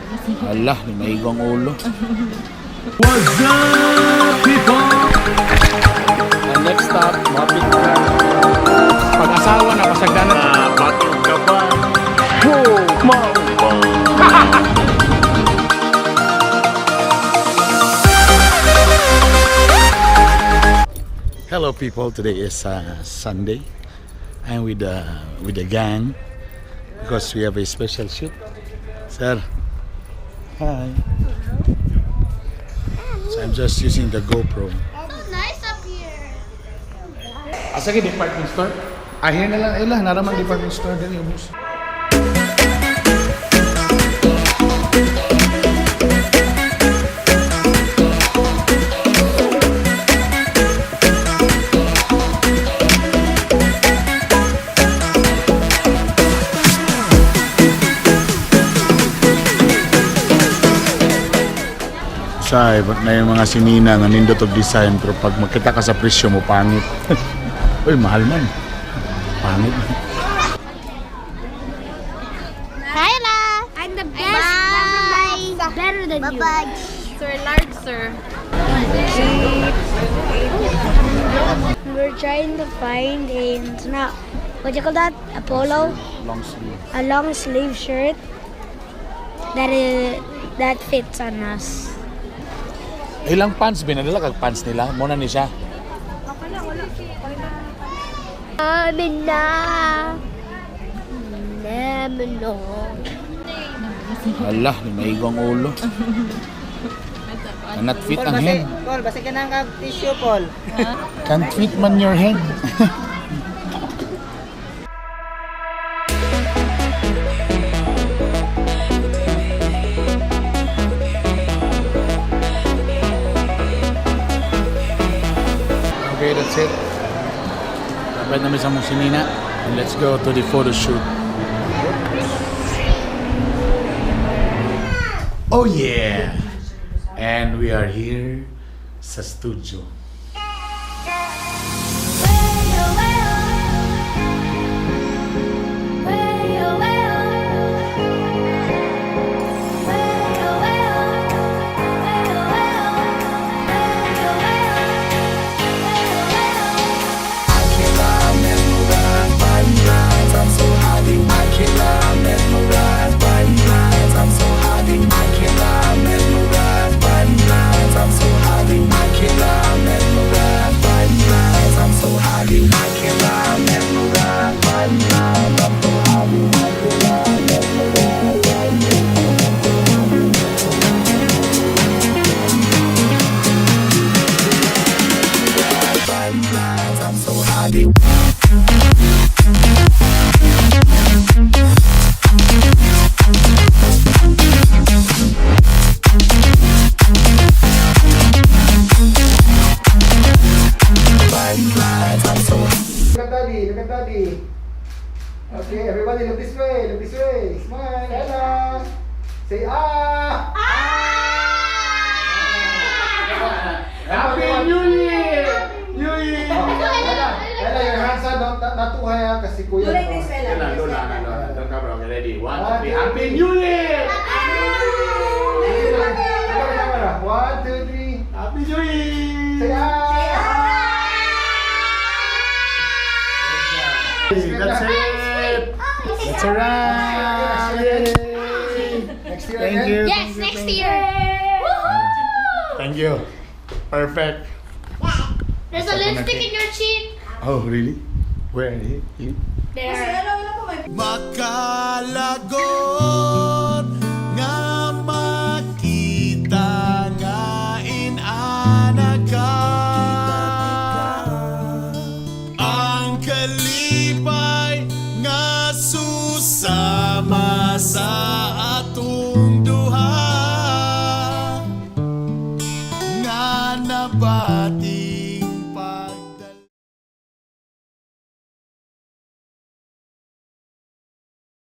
Ala, maigo ang ulo. What's up, people? Ang next stop, mapit na. Pag-asawa na, pasagdanan. Batog ka ba? Oh, mao ba? Hello people, today is Sunday. I'm with the gang because we have a special shoot. Sir. Hi. So I'm just using the GoPro. So nice up here. Asa kay department store? Ah, here na lang. Ayun lang, naa ra man department store din yung bus. Say, ba't na yung mga sinina nga nindot og design pero pag makita ka sa presyo mo, pangit. Uy, mahal man. Pangit. Kyla! I'm the best. Bye. Better than you. Bye-bye. Sir, large, sir. We're trying to find a, it's not, what do you call that? A polo? Long sleeve. A long sleeve shirt that fits on us. Ilang pants binadala kag pants nila? Muna ni siya. Amin na. Never know. Ala, maigo ang ulo. Cannot fit ang head. Paul, basi ka nang kag tissue, Paul. Can't fit man your head. Okay, that's it. Dapat namin sa Musinina. And let's go to the photo shoot. Oh yeah! And we are here sa studio. Look at Daddy, look at Daddy. Okay, everybody look this way, look this way. Smile, Ella. Say ah! Happy New Year! New Year! Oh, Ella, Ella, your hands are not too high ah, kasi kuya. Do like this, Ella. Lola, Lola, Lola. Don't cover. Okay, ready. One, One, two, three. two, Happy New Year! Camera, camera. One, two, three. Happy New Year! Say ah! That's it! That's a wrap! Yay! Next year Thank again. you. Yes, next year. Woohoo! Thank you. Perfect. There's a lipstick in your cheek. Oh, really? Where? Here? There. Makalagot nga makita nga inana ka. Ang kalipay nga susama sa atong duha nga nabati.